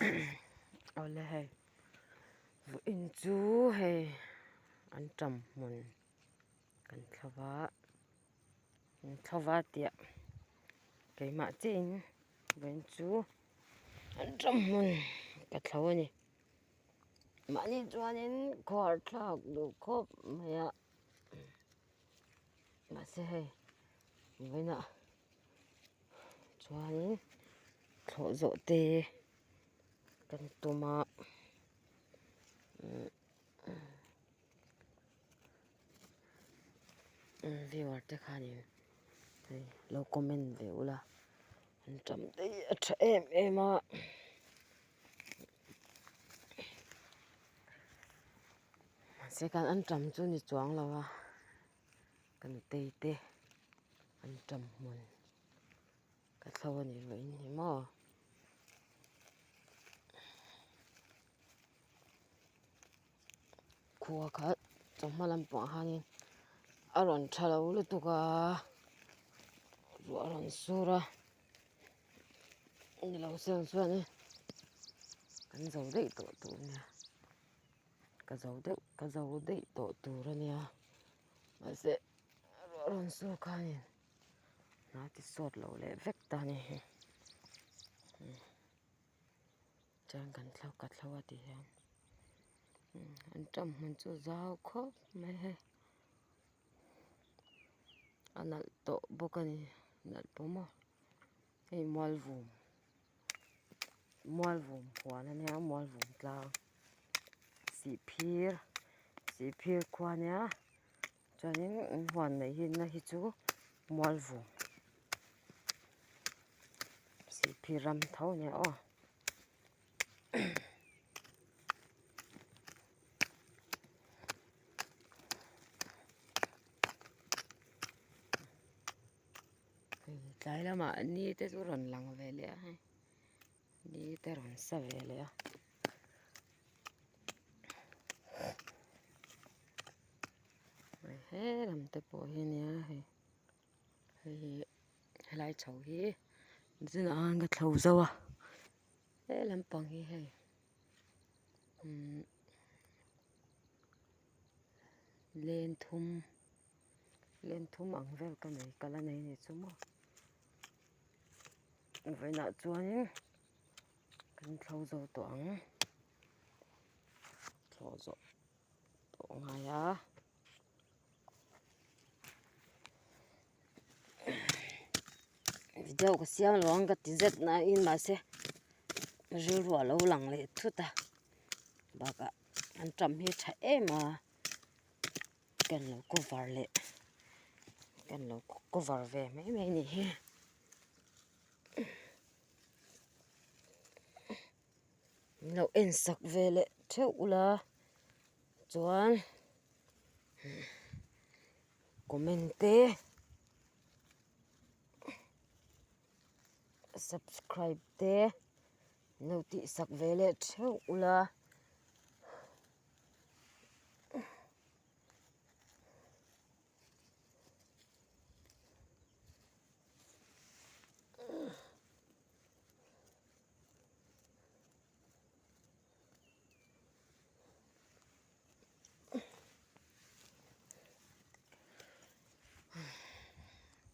Awle hei vawiin chu hei an ṭam hmun kan thlo va an thlo va tih keimah chiahin vawiin chu an ṭam hmun ka thlo a ni mahni chuanin khuar thlak duh khawp mai a mahse hei vawiinah chuanin thlawh zawh te kan tum a viewer te khanin hei lo comment ve ula an tam daih a tha em em a mahse khan an tam chu ni chuang lo a ka nutei te an tam hmun. Ka thlo a nih vawiin hi maw. Khua kha chawhma lampangah khanin a rawn tha lo lutuk a, ruah a rawn sur a, ni lo sel chuanin kan zo daih tawh tur a nia, ka zo deuh ka zo daih tawh tur a nia mahse ruah a rawn sur khanin. Hna ti sawt lo leh vek ta a ni hi chuan kan thlo ka thlo a ti hian an ṭam hmun chu zau khawp mai hei a nalh tawh bawk a ni nalh pawh maw hei mualvum mualvum huan a nia mualvum tlang sihphir sihphir khua a nia. Chuanin an huan neih hi na hi chu mualvum sihphir ram tho a nia aw. Hei tlai lamah ni te chu rawn lang ve leh a hei ni te rawn sa ve leh a. He lam te pawh hi nia hei hei hi helai chho hi zinah khan ka thlo zo a he lampang hi hei umm len thum len thum ang vel ka nei ka la nei a ni chu maw vawiinah chuanin. Kan thlo zo tawh ang thlawh zawh tawh ngai a video ka siam lo ang ka ti zet nain mahse rilru a lo lang leh thut a bakah an tam hi a tha em a kan lo cover leh kan lo cover ve mai mai a nih hi. Min lo en sak ve leh theuh ula chuan comment te subscribe te min lo tih sak ve leh theuh ula.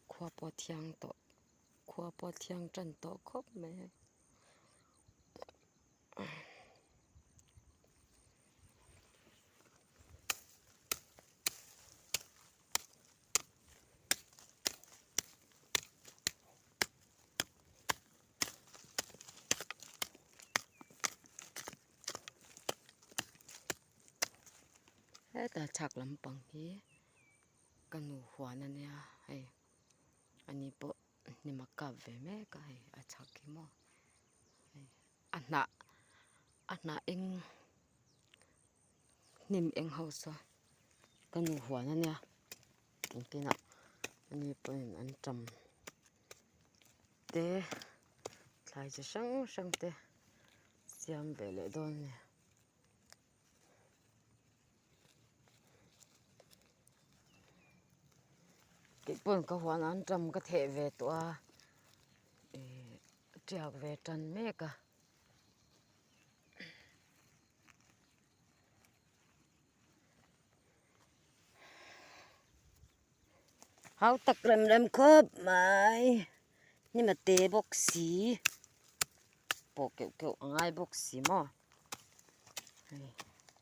Khua pawh thiang tawh khua pawh thiang tan tawh khawp mai a. Heta chhak lampang hi ka nu huan a nia hei ani pawh hnim a kap ve mek a hei a chhak hi maw hei a hnah a hnah eng hnim eng ho saw ka nu huan a nia engtinah ani pawhin an ṭam te thlai chi hrang hrang te siam ve leh dawn a ni. Tih pawn ka huan an ṭam ka theh ve tawh a ihh tiak ve tan mek a. Hau tak rem rem khawp mai hnim a te bawk si pawh keuh keuh a ngai bawk si maw hei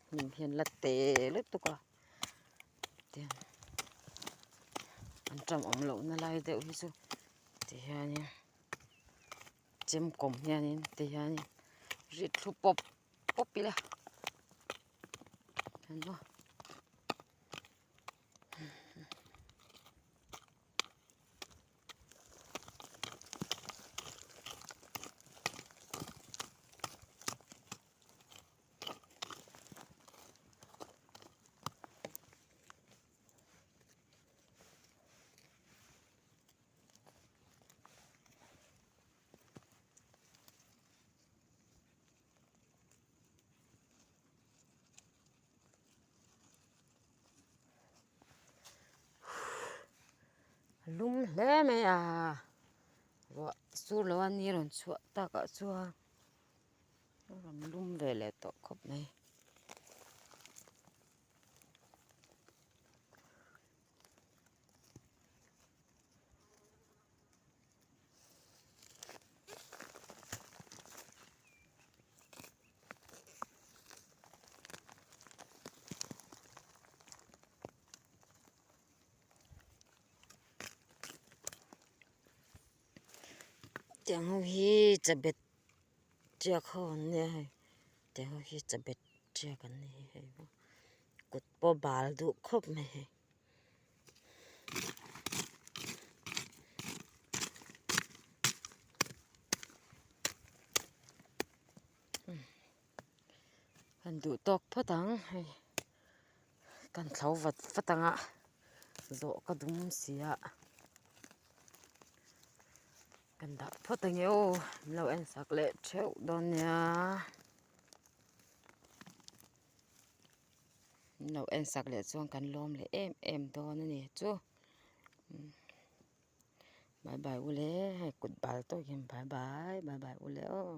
hnim hian la te lutuk a tiang an ṭam awm loh na lai deuh hi chu ti hianin chem kawm hianin ti hianin rit thlu pawp pawp ila maw. A lum hle mai a ruah sur lo a ni rawn chhuah takah chuan a rawn lum ve leh tawh khawp mai. Tiang ho hi chabet tiak ho an nia hei tiang ho hi chabet tiak an ni hei kut pawh bal duh khawp mai hei. Kan duh tawk phawt ang hei kan thlo vat vat ang a zawh ka dum si a kan dah phawt ang e aw min lo en sak leh theuh dawn nia. Min lo en sak leh chuan kan lawm leh em em dawn a ni chu bye bye ule hei kut bal tawk hian bye bye bye bye ule aw.